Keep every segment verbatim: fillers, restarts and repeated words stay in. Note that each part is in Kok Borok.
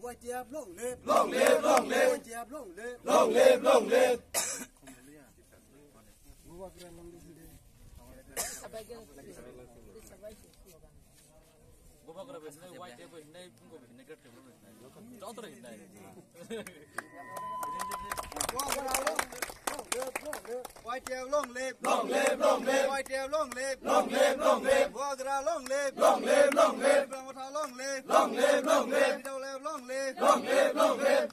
Y T F long live! Long live, long live! Y T F long live! Long live, long live! Y T F long live! Long live, long live! Y T F long live! Long live, long live! Bubagra long live! Long live, long live! Tipra Motha long live! Long live, long live! T W F long live! Long live, long live!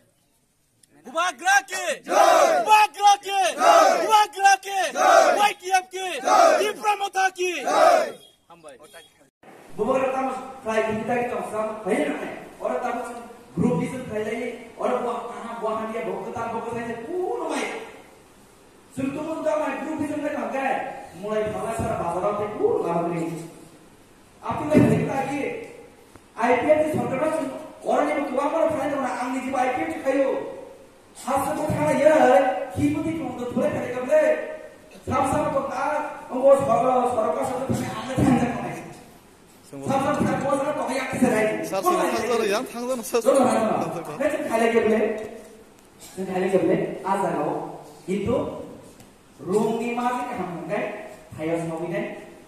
Bubagra ki! Jai! Bubagra ki! Jai! Bubagra ki! Jai! Y T F ki! Jai! Tipra Motha ki! Jai! Hambai. Bubagra tamo khlai, tini tagi tong sam, khlai na nai. Oro tamo chwng group discussion khlai lai, oro bo aha, bo hamya, bo kwtal, bo kwthai, kuno mai. Chwng tumun da mai group discussion khlai tong kai, mulai phala sara bazar o tei kuno lama ni. Apni lai khlai tagi, I P F ni sorkar o chwng, oro ni bo kwbangma rok khlai tong na, ang ni jibo I P F ni khlaio. Hasteo thana ya, himudi kung to thulai thani kable. Sam sam to ka, ongo soro, soro ka soro thani ang thani jak nai. Sam sam thani ko soro to ya kisa rai. Sasana thangzana yang thangzana sasana. Jono hana. Thangzana. Kaya kale kable. Kaya kale kable. Aja no. Itu rung ni masih kaham mungkai, thayas mau ini,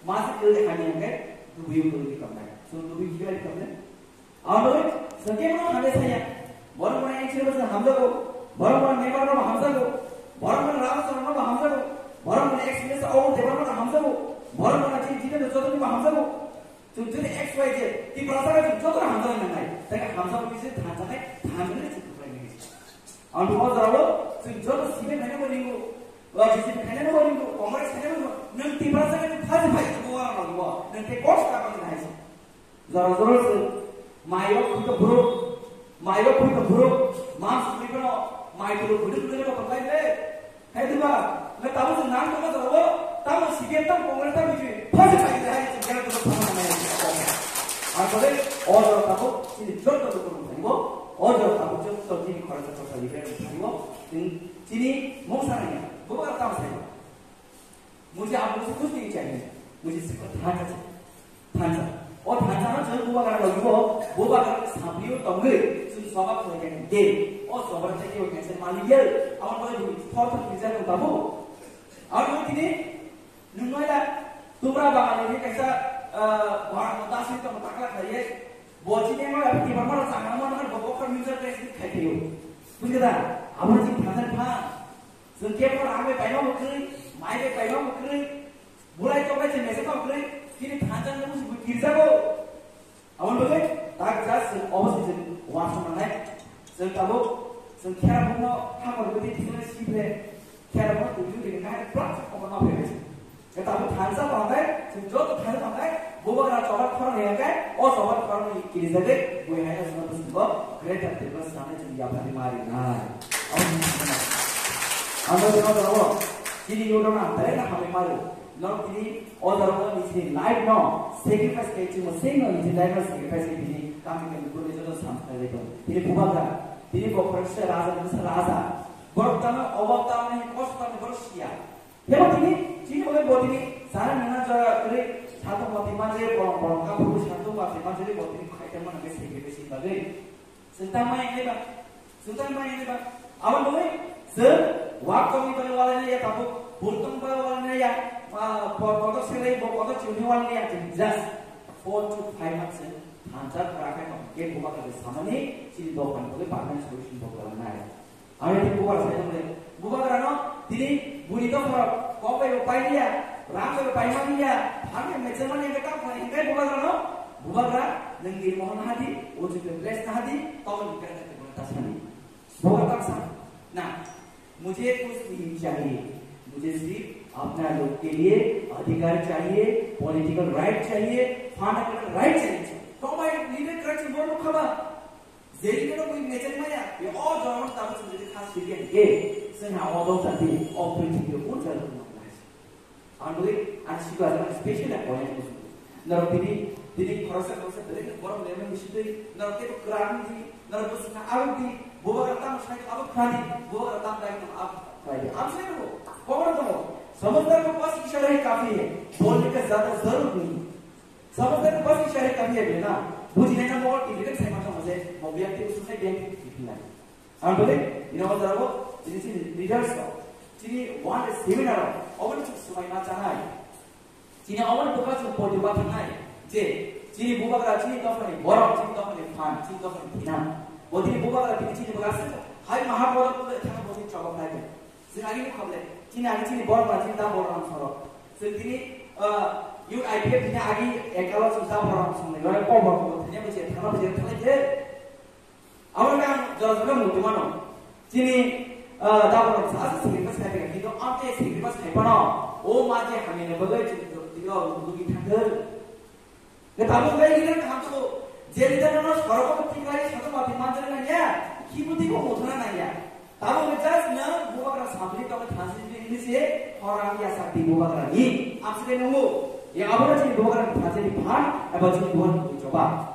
masih kali kami mungkai, dubiu kali di kamai. So dubiu kali kamai. Abo chwng khe bono hamya saya. Borok bono N C no bo chwng hamjago. Borok bono member no bo hamjago. Borok bono Rama Charan no bo hamjago. Borok bono ex minister Obor Debbarma no hamjago. Borok bono chini Jitendra Chaudhary no bo hamjago. Chwng jodi X Y Z, Tiprasa no chwng joto no hamjaknai nangnai. Tei hamjakma khe chwng thanjaknai, thanjaknai chwng kwplai nai. Ang bo jorao chwng joto sibai khaina bo ringo. Wa B J P khaina bo ringo, Congress khaina bo ringo. Nwng Tiprasa no chwng phaji phai bo wa rang bo. Nwng tei kos ka bang nai. Jora jora se, mairok khuito buruk, mairok khuito buruk, mas khuito no, mai tulu khuito khuito no pakai le. Hai diba, nge tamu se nang tama jora bo, tamu sigen tam kongre tam biji, phase pai le hai se gana tulu phase na hai. Asole, o jora tamu, chini jor to tulu thani bo, o jora tamu jor to chini khorang to khorang libe thani bo, chini mung sana ya, bo ba tamu sai. Mujhe aap log se kuch nahi chahiye, mujhe sirf thansa chahiye. Thansa. O thansa no chwng bubagra logi bo, bubagra sabrio tongwi, chwng soba khwlai khe de. O soba chahiye o kaisa malik ye. Amar bai bui thor thor pijak no babu. Amar bai tini nungmaya tumra bagani ni kaisa, ah, bar mo dasi tong takla khaiye. Bo chini ma tibar ma changa ma na bo ko minister president khai khayo. Bujhe da? Amar jing thansa tha. Chwng kebo rang bai paima bo kwrwi, mai bai paima bo kwrwi, bulai tok bai chwng mesa bo kwrwi, chini thansa no musi bo kirjago. Aboni bagwi tak just chwng obo se chwng uansuk nangnai. Chwng tabuk chwng khera bumno hamor bwtwi thikna sibile khera bumno tubui tubui nai plak chwng kokor ma phaibai chwng. Khe tabuk thansa tongkhe, chwng joto thansa tongkhe, bubagra chobar khorang ya khe, o chobar khorang ni kirijagwi, bui hai asma bwswk bo, greater Tripura swnamni chwng yapharwi ma rinai. Abo ni swnam. Ang bo joto abo, chini yudo na, tare na hamwi maru. Norok tini o jorao ni chini life no, sacrifice khe chwng bo same no ni chini life no sacrifice khe tini, kami kami bwrwi joto sam khlai tong. Tini bubagra, tini bo khoroksa raja, ni bwsa raja. Borok tamo, obab tamo, kosto tamo, borok siya. Hebo tini, chini hwnwi bo tini, sana nina jora kwrwi, satung mati manjari, bolong bolong kaphuru, satung mati manjari, bo tini khaitama nangkhe sacrifice ni bagwi. Chwng tangma yangnai ba, chwng tangma yangnai ba. Abo bagwi, chwng wak tongni bagwi walainai ya tabuk, bur tongni bagwi walainai ya, ah, bo kotor selai, bo kotor chini walainai ya, chwng just four to five months chwng thansa kwrakhai tong, gate bubagra samani, chini dophani bagwi permanent solution bo kwlangnai. Ang tini bubagra sai tongmani. Bubagrano tini buni dophano kok bai bo pailiya, rang bai bo paimaniya, hamya mechemani hingke tamo khlai hingke bubagrano, bubagra nwng nirmohon hadi, uchuke place na hadi, tokoni kera kati bono ta sani. Bubagra ta sa, na, mujhe kuch nahi chahiye, mujhe sirf apna log ke liye adhikar chahiye, political right chahiye, fundamental right chahiye. Tokbai leader kera chini bono khaba. Jerikeno bui mechang maya, ya o jorong tamo chwng jadi khas siriya hingke, chwng ha o dong jati, o prithibi o kun jati tongma nai. Ang bui, ang siba jang special a point ko. Norok tini, tini khoroksa khoroksa belai kheno borok lemon bisi twi, norok tebo kwran di, norok bwswk kha abuk di, bubagra tamo sai kha abuk kha di, bubagra tamo dai kha abuk kha di. Am sai ko, khobor tongo. Samajhdar ko paas ishara hi kafi hai, bolne ka zyada zaroor nahi. Samajhdar ko paas ishara hi kafi hai, bole na. Bujinai na mo direct sai ma tamo je, mo byakti ko sunai Ang bole, ino jara bo, chini chini leaders to, chini one seminar, oboni chuk sumai ma chanai. Chini oboni buka chuk poti ba thanai, je, chini bubagra, chini dophani borok, chini dophani phan, chini dophani thinam. Bo chini bubagra, chini chini buka se, hai maha borok ko thang bo chini chobok nai. Sing agi ni khoble, chini agi chini borok ba chini da borok ang soro. Sing chini, uh, youth I P F chini agi ekalo chuk da borok ang song nai, ko borok ko thanya bo je, thana bo je, thana je. Abo wngkha ang jora jora muitu mano. Chini, ah, daborok sa sacrifice khai phaikha, kintu amtwi sacrifice khai phano, o ma je hamya ni bagwi chini jora jora muitu thangkha. Nang tabuk bai leader kaham tongo, je leader no sorogo tiklai sato mati manjak nangya, khibu tiko muthuna nangya. Tabuk just nang bubagra samni tongwi thansi ni se khorang ya sakti bubagra ni, amsike nungo. Ya abo chini bubagra ni thansi ni phan, eba chini bubagra ni choba.